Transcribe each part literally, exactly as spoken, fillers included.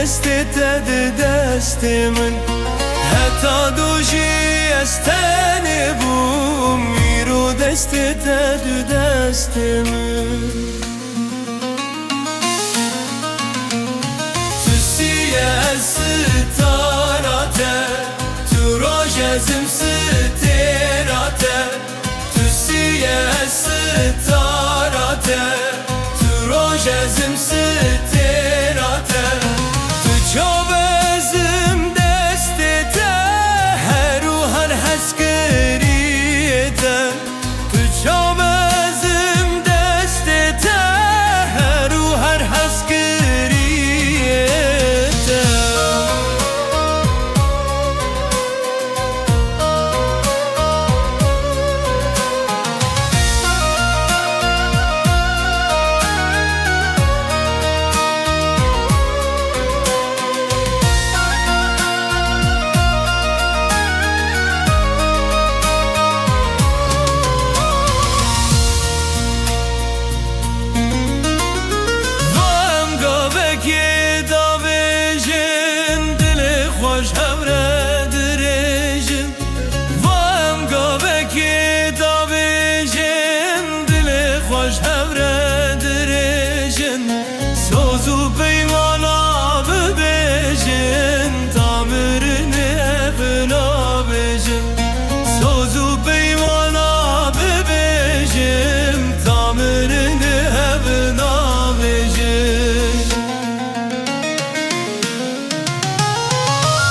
Destê te di destê min. Heta dojî ez tenê bûm, îro destê te di destê min. Tu siye ez sitara te, tu roj ez im sitêra te. Tu siye ez sitara te, tu roj ez im sitêra te. Tu çav ez im destê te, her û her hezkiriyê te. Tu çav ez im destê te, her û her hezkiriyê te. Em gavekê davêjin, dilê xwe ji hev re dirêjin. Va em gavekê davêjin, dilê xwe ji hev re dirêjin. Soz û peymana bibêjin, ta mirinê hev nabêjin. Soz û peymana bibêjin, ta mirinê hev nabêjin.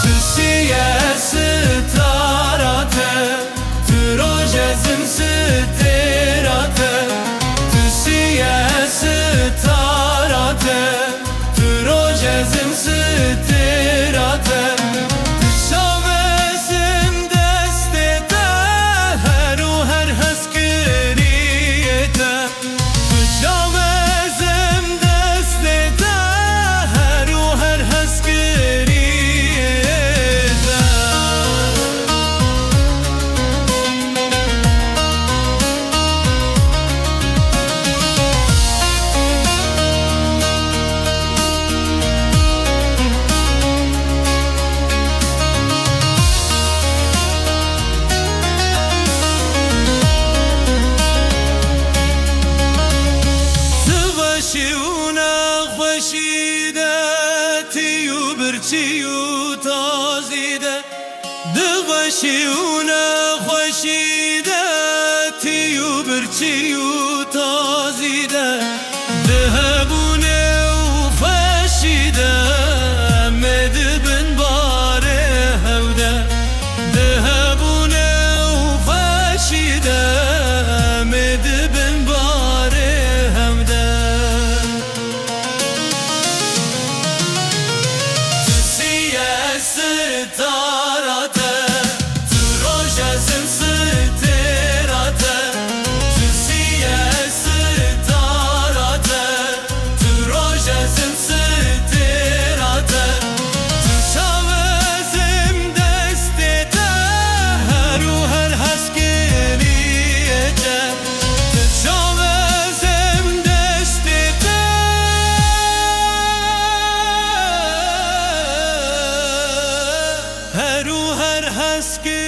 Tu siye sitara te, tu roj ez im sitêra te. Tu siye sitara te, tu roj ez im sitêra te. Tu çav ez im destê te, her û her hezkiriyê te. Tu çav ez im destê te, her û her hezkiriyê te. Di xweşî û nexweşî de, tî û birçî û tazî de. Di xweşî û nexweşî de, tî û birçî û tazî de. Di hebûnê û xweşî de, em ê dibin barê hev de. Di hebûnê û xweşî de, em ê dibin barê hev de. Tu siye sitara te, tu roj ez im sitêra te. Tu siye sitara te, tu roj ez im sitêra te. Tu çav ez im destê te, her û her hezkiriyê te. Tu çav ez im destê te, her û her hezkiriyê